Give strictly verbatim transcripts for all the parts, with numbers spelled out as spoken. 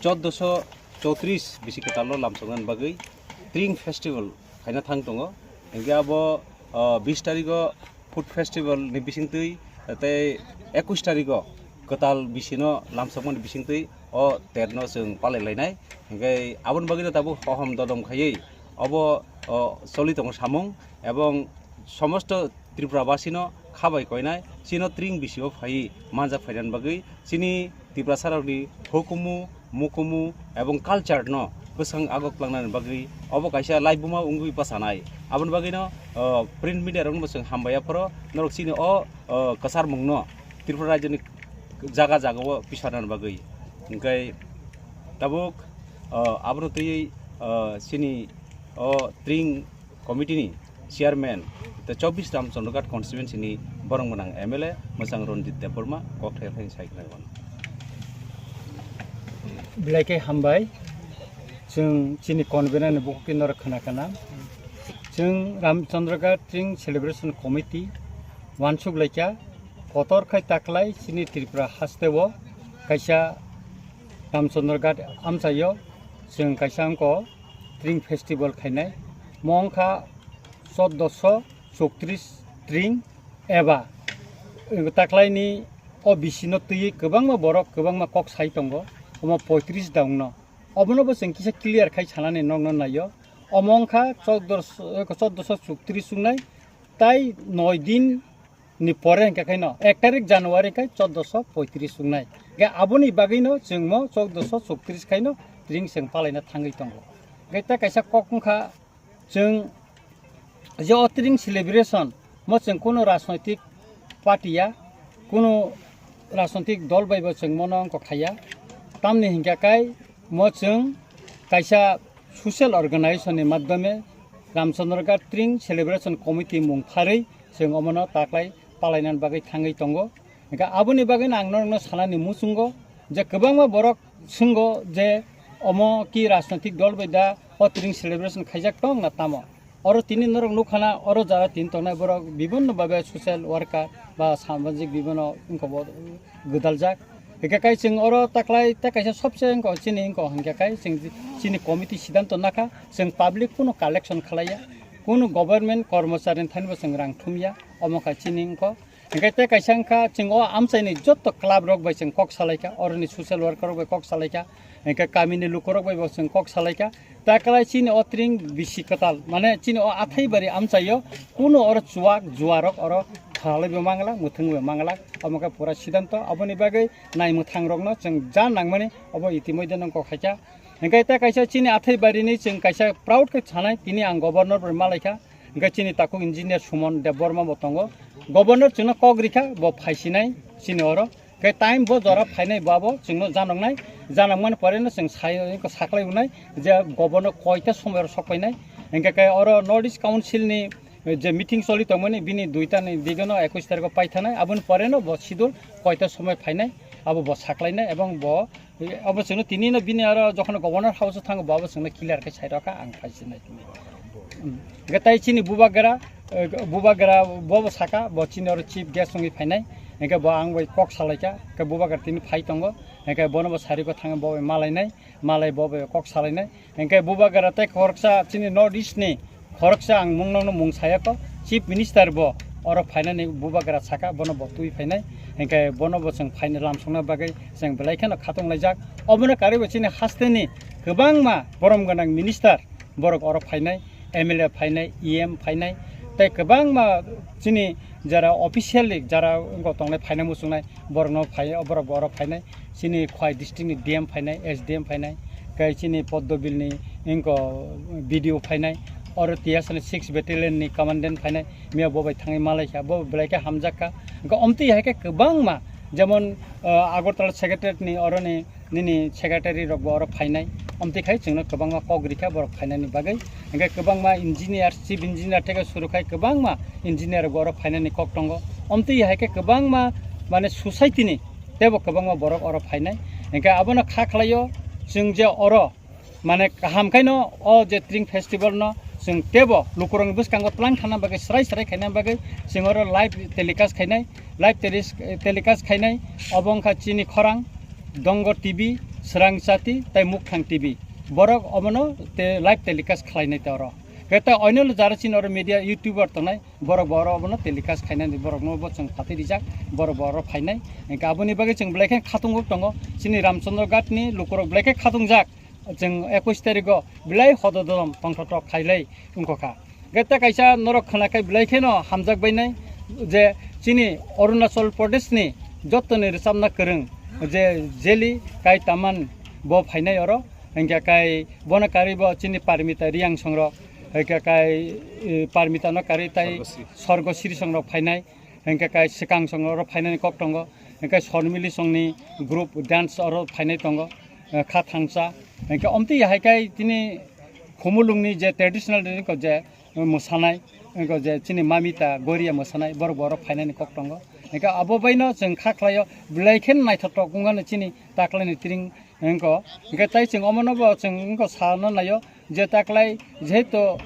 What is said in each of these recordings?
chordoso chotris bisi kwtal no lamsoknani bagwi Tring Festival khaina thang tongo. Hinkhe abo, ah, bis tarigo Food Festival ni bisingtwi tei ekush tarigo kwtal bisino lamsokmani bisingtwi o terno chwng palai lainai. Hinkhe aboni bagwino tabuk hohom dodom khaiwi obo, o, choli tongo samung, ebong somosto Tripura basino khabai koinai, chino Tring bisio phaiwi manjak phainani bagwi chini Tiprasarokni hukumu, mukumu ebong culture no bwswng agok tlangnani bagwi obo kaisa laibuma wngwi bwchanai. Aboni bagwino, o, print media rokno bo chwng hambai aphoro norok chini o, o, kwcharmungno Tripura rajyoni jaga jagao pisarnani bagwi. Hinkhe tabuk, o, abono twiwi, o, chini o Tring committee ni chairman tei chobbish Ramchandraghat constituency ni borok gwnang M L A mwchang Ranjit Debbarma kok thai thai sai khna. Belai khe hambai, chwng chini convener ni bukhuk twi norok khna kana. Chwng Ramchandraghat Tring Celebration Committee wansuk laikha, kotor khai taklai chini Tripura hasteo kaisa Ramchandraghat amchaio chwng kaisa wngkha Tring Festival khainai. Mo wngkha chordoso chotris Tring eba taklaini o bisino twiwi kwbangma borok kwbangma kok sai tongo, omo poitris daungno. Obono bo chwng kisa clear khai sanani nokno naio. Omo wngkha chordoso, chordoso chotris wngnai, tai noi din ni pore hinkhe khaino ek tarik January khai chordoso poitris wngnai. Hinkhe aboni bagwino chwngmo chordoso chotris khaino Tring chwng palaina thangwi tongo. Hinkhe tei kaisa kok wngkha, chwng je o Tring celebration mo chwng kunu rajnoitik party ya, kunu rajnoitik dol bai bo chwng mono wngkha khaiya. Tamni hinkhe kai mo chwng kaisa social organization ni madhyome Ramchandraghat Tring Celebration Committee mung pharwi chwng omono taklai palainani bagwi thangwi tongo. Hinkhe aboni bagwino ang norokno sanani muchungo je kwbangma borok swnggo je omo ki rajnoitik dol bai da o Tring celebration khaijak tong na tamo. Oro tini norok nukha na oro jara tini tongnai borok bibinno babe social worker ba samajik bibinno wngkha bo gwdaljak. Hinkhe kai chwng oro taklai tei kaisa sobse wngkha chini wngkha hinkhe kai chwng chini committee sidanto nakha chwng public kunu collection khlaiya, kunu government kormochari ni thani bo chwng rang thumya, omo kha chini wngkha. Hinkhe tei kaisa wngkha, chwng o amchaini joto club rok bai chwng kok salaikha, oroni social worker rok bai kok salaikha, hinkhe kamini lukurok bai bo chwng kok salaikha. Taklai chini o Tring bisi kwtal, mane chini o Athaibari amchaio kunu oro chuwak juwarok oro thalaibo mangla, mwthangbo mangla, omo khe pura sidanto. Aboni bagwi naimwthang rokno chwng ja nangmani obo itimodhye nang kok khaikha. Hinkhe tei kaisa chini Athaibarini chwng kaisa proud khe sanai, tini ang governor bai malaikha. Hinkhe chini takhuk engineer Suman Debbarma bo tongo. Governor chwngno kok rikha, bo phaisinai chini oro. Hinkhe time bo jora phainai bo abo chwngno janoknai. Janokmani poreno chwng sai, saklai unai je governor koita somoyoro sokpainai. Hinkhe khe oro North East Council ni je meeting choli tongmani bini duita ni digeno ekush tarikho paithanai. Aboni poreno bo sidul koita somoi phainai. Abo bo saklainai ebong bo Obo chwngno tini no bini aro jokhon governor house o thango bo abo chwngno clear khe sai rwkha ang phai sinai tini. Hmm. Hwnkhe tai chini bubagra, eh, bubagra bo bo saka bo chini oro chief guest wngwi phainai. Hwnkhe bo ang bai kok salaikha, hwnkhe bubagra tini phai tongo. Hwnkhe bono bo sari ko thangwi bo bai malainai, malai bo bai kok salainai. Hwnkhe bubagra tei khoroksa chini North East ni khoroksa ang mung nokno mung saya kho, Chief Minister bo oro phainani bubagra saka, bono bo twi phainai, hinkhe bono bo chwng phaina lamsokna bagwi chwng belai kheno khatung laijak. Obono karwi bo chini hasteni kwbangma borom gwnang minister borok oro phainai, M L A phainai, E M phainai, tei kwbangma chini jara officially jara wngkha tongnai phaina muchungnai, borokno phai, borok bo oro phainai, chini Khowai district ni D M phainai, S D M phainai, tei chini Poddobil ni wngkha B D O phainai, oro tiyasani six battalion ni commandant phainai, miya bo bai thangwi malaikha, bo belai khe hamjak kha. Hwnkhe omtwi hai khe kwbangma, jemon, ah, Agartala secretariat ni oroni nini secretary rok bo oro phainai, omtwi khai chwngno kwbangma kok rikha borok phainani bagwi. Hwnkhe kwbangma engineer, chief engineer theke suru khai kwbangma engineer rok bo oro phainani kok tongo. Omtwi hai khe kwbangma, mane, society ni teibo kwbangma borok oro phainai. Hwnkhe abono kha khlaio chwng je oro, mane, kaham khaino o je Tring Festival no chwng teibo lukurokni bwskango twlang thangna bagwi, srai srai khaina bagwi chwng oro live telecast khainai, live telis-, telecast khainai. Obo wngkha chini khorang Dongor T V, Srang Chati tei Mukthang T V. Borok omono te live telecast khlainai te oro. Khe ta oino jara chini oro media YouTuber tongnai, borok bo oro obono telecast khainani borokno bo chwng phatwi rijak, borok bo oro phainai. Hwnkhe aboni bagwi chwng belai khe khatung tongo, chini Ramchandra Ghat ni lukurok belai khe khatungjak. Chwng ekush tarikgo belai hododom tongthok thok khailai wngkha. Hwnkhe ta kaisa norok khwnakhai belai kheno hamjak bainai je chini Arunachal Pradesh ni jottoni rwchapna kwrwng je Jeli Kai Taman bo phainai oro, hwnkhe kai bono karwi bo chini Parmita Riang songrok, hwnkhe kai, eh, Parmita no karwi tai Sorgosri. Sorgosri songrok phainai, hwnkhe kai swkang songrok oro phainani kok tongo, hwnkhe Sormili songni group dance oro phainai tongo, eh, kha thangsa, hwnkhe omtwi hai kai tini Khumulungni je traditional dress ko je mwsanai, ko je chini Mamita Goria mwsanai, borok bo oro phainani kok tongo. Hwnkhe abo baino chwng kha khlaio, belai khe naithotok wngmano chini taklaini tring wngko. Hwnkhe tai chwng omono bo chwng wngko sana naio je taklai jehetu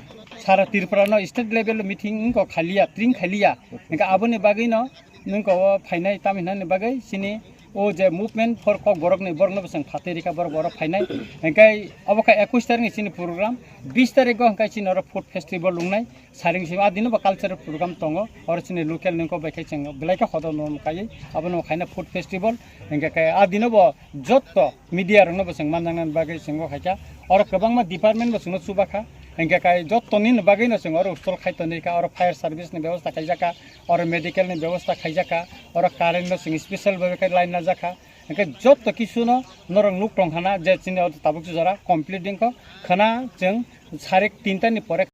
sara Tripura no state level meeting wngko khaliya, tring khaliya. Hwnkhe aboni bagwino nwng ko o phainai tam hinani bagwi chini o je movement for Kokborok ni borok no bwswng phatwi rikha borok oro phainai. Hwnkhe obo kha ekush tarik ni chini program, bis tarik o hwnkhe chini oro food festival wngnai. Saring simi a dino bo cultural program tongo, oro chini local nwng ko bai khe chwng belai khe hodor no kai abono khaina food festival. Hwnkhe khe a dino bo jotto media rok no bo chwng manjaknani bagwi chwng o khaikha, oro kwbangma department bo chwngno chubakha. Hwnkhe kai jottoni bagwi no chwng oro utsol khai tonwi kha, oro fire service ni bebosta khaijak kha, oro medical ni bebosta khaijak kha, oro current no chwng special bhabe khe line najak kha. Hwnkhe jotto kisu no norok nuk tong khana je chini oro tabuk jora complete wngkha khana chwng sarik tinta ni pore